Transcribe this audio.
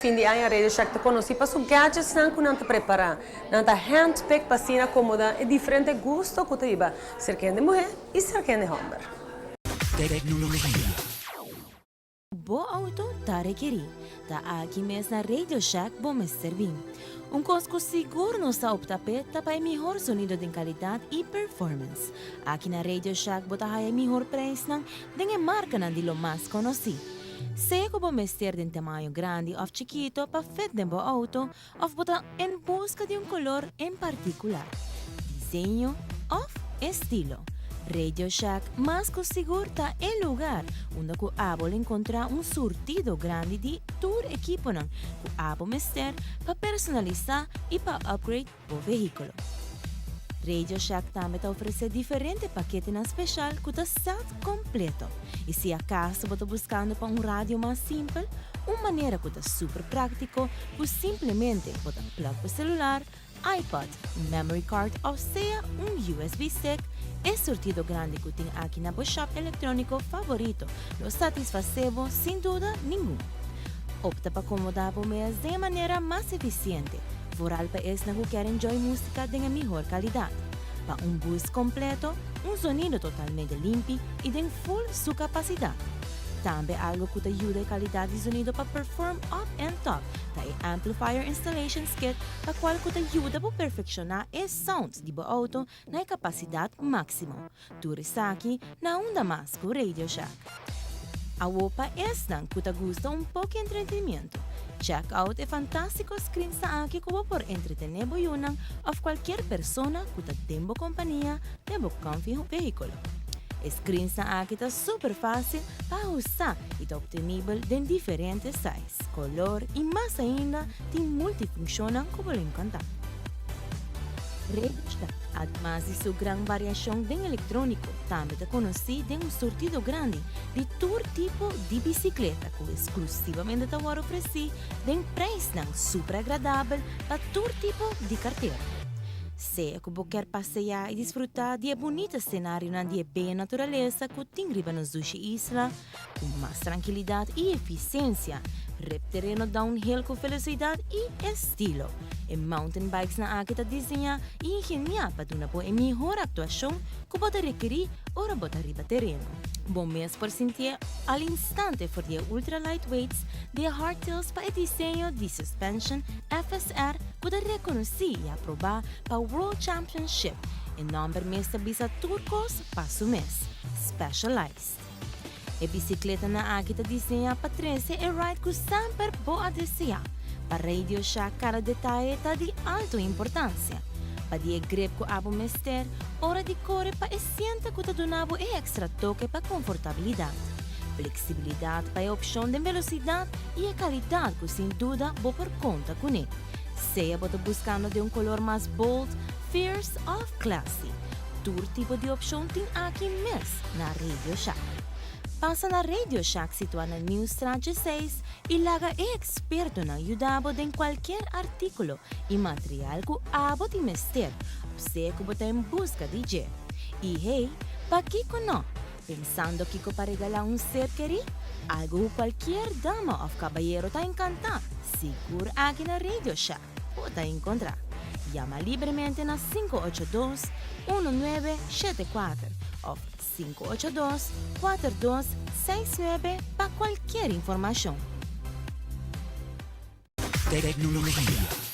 Fin di aña Radio Shack ta conoci pa su gadgetsnan cu nan ta prepara. Nan ta handpick pa asina acomoda e diferente gusto cu ta hiba cerca hende muhe y cerca hende homber. Tecnologia. Bo auto ta rekerí. Ta aki mes na Radio Shack bo mester bin. Un kos ku sigur nos ta opta p'e ta pa e mihor sonido den kalidat i performance. Aki na Radio Shack bo ta haya e mihor prijsnan den e markanan di lo mas konosí. Sea ku bo mester den tamaño grandi òf chikito pa fit den bo outo òf bo ta en buska di un kolor en partikular, diseño òf estilo, Radio Shack mas ku sigur ta e lugar unda ku abo lo enkontrá un surtido grandi di tur ekiponan ku abo mester pa personalisá i pa upgrade bo vehíkulo. Radio Shack tambe ta ofresé diferente paketenan speshal ku ta sèt kompleto. I si akaso bo ta buskando pa un radio mas simpel, un manera ku ta super práktiko ku simplemente bo ta plug bo selular, iPod, memory card òf sea un USB stick, e surtido grandi ku tin aki na bo shòp elektróniko favorito lo satisfasé bo sin duda ningun. Opta pa komodá bo mes den e manera mas efisiente. Vooral pa esnan ku kier enjoy músika den e mihor kalidat. Pa un bus kompleto, un zonido totalmente limpi i den full su kapasidat. Tambe algo ku ta yuda e kalidat di zonido pa perform up and top ta e Amplifier Installations Kit pa kual ku ta yuda bo perfekshoná e sound di bo outo na e kapasidat máksimo. Tur esaki na unda mas ku Radio Shack. Awo pa esnan ku ta gusta un poki entretenimiento, check out e fantástiko screensnan aki ku bo por entretené bo yunan òf kualkier persona ku ta den bo kompania den bo comfy vehíkulo. E screensnan aki ta super fásil pa ahusta i ta optenibel den diferente size, kolor i mas ainda tin multifunshonnan ku bo lo enkantá. Radio Shack, ademas di su gran variashon den elektróniko, tambe ta konosí den un surtido grandi di tur tipo di bisikleta ku eksklusivamente ta wòrdu ofresí den preisnan super agradabel pa tur tipo di kartera. Sea ku bo kier paseá i disfrutá di e bunita senarionan di e bea naturalesa ku tin riba nos dushi isla, Ku mas trankilidat i efisiensia, rip tereno downhill ku velosidat i estilo. E mountain bikesnan aki ta diseñá i ingeniá pa duna bo e mihor aktuashon ku bo ta rekerí ora bo ta riba tereno. Bo mes por sintié al instante for di e ultra lightweights di e hardtails pa e diseño di suspension FSR ku ta rekonosí i aprobá pa World Championship. E nòmber mes ta bisa tur kos pa su mes, Specialized. E bisikletanan aki ta diseñá pa trese e ride ku semper bo a deseá. Pa Radio Shack kada detaye ta di alto importansia. Pa di e grip ku abo mester ora di kore pa e sienta ku ta duna bo e ekstra toke pa konfortabilidat, fleksibilidat pa e opshon den velosidat i e kalidat ku sin duda bo por konta kuné. Sea bo ta buskando den un kolor mas bold, fierce òf classy. Tur tipo di opshon tin aki mes na Radio Shack. Pasa na Radio Shack situá na Nieuwstraat 16 i laga e ekspertonan yuda bo den kualkier artíkulo i material ku abo tin mester òf sea ku bo ta en buska di dje. I hey, pakiko no? Pensando kiko pa regalá un ser kerí? Algu ku kualkier dama òf kabayero ta enkantá, sigur aki na Radio Shack bo ta enkontrá. Yama libremente na 582 1974 òf 582 4269 pa kualkier informashon. Tecnologia.